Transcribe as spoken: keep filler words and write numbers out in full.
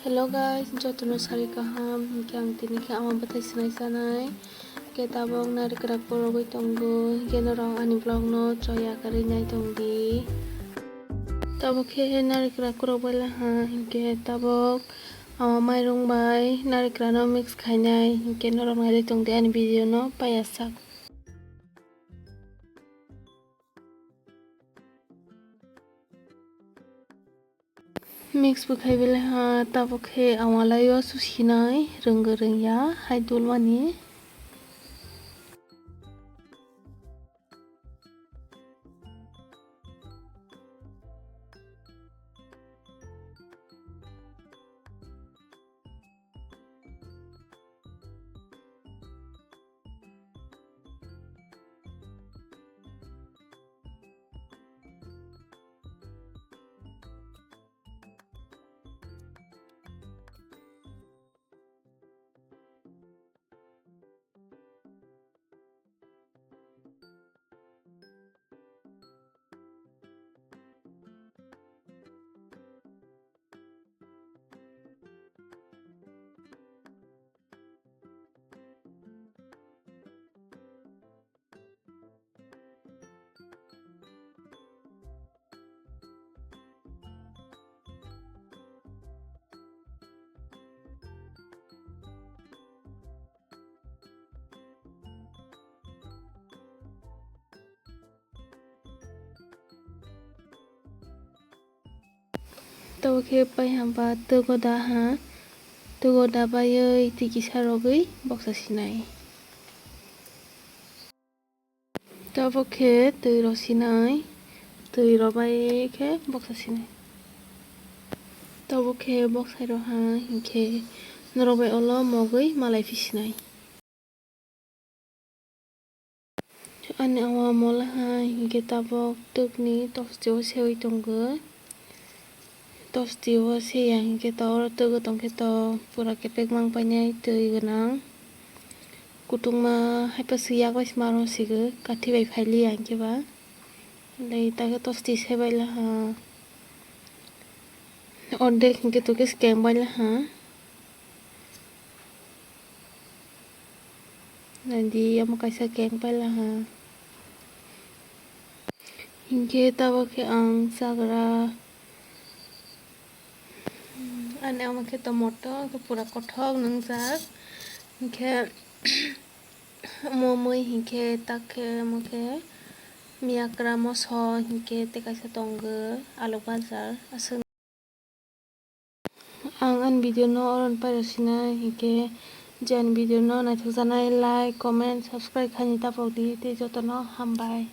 Hello guys, jotono sari kaham, hinkhe ang tini khe ama bwthai swnai chanai. Hinkhe tabok narikra kwrwgwi tongo, hinkhe norok ani vlog no choya kwrwi nai tongdi. Tabok khe narikra kwrwk bai laha, hinkhe tabok ama mairung bai narikra no mix khainai, hinkhe norok nailai tongdi ani video no paiya sak. Mix bwkhai belai ha, tabok khe ang walai o susinai rwngwi rwngya hai dulmani. Tabok khe pai hamba twgo da ha, twgo da baiwi twi kisa rogwi boksa sinai. Tabok khe twi rw sinai, twi rw bai khe boksa sinai. Tabok khe boksai rw ha hinkhe norok bai ulo mogwi malai phi sinai. Ani omo mola hai hinkhe tabok twkni tosti o sewi tongo. Tosti o seya hinkhe to oro twgo tongkhe to pura kepek mang painai twi gwnang. Kutukma haiphano yak bai se maro sigo kathi bai phailiya hinkhe ba. Tei takhe tosti sebai laha. Ordek hinkhe to khe skeng bai laha. Naidi, omo kaisa keng paila ha. Hinkhe tabok khe ang chagra. Ani omo khe tomato, khe pura kothok nwngjak. Hinkhe omo mui hinkhe tak khe omo khe miyakra moso hinkhe tei kaisa tongo alu bajar. Aswk. Ang ani video no oro ni pai rw sinai hinkhe je ani video no naithok jaknai like, comment, subscribe khaini tapok di tei jotono hambai.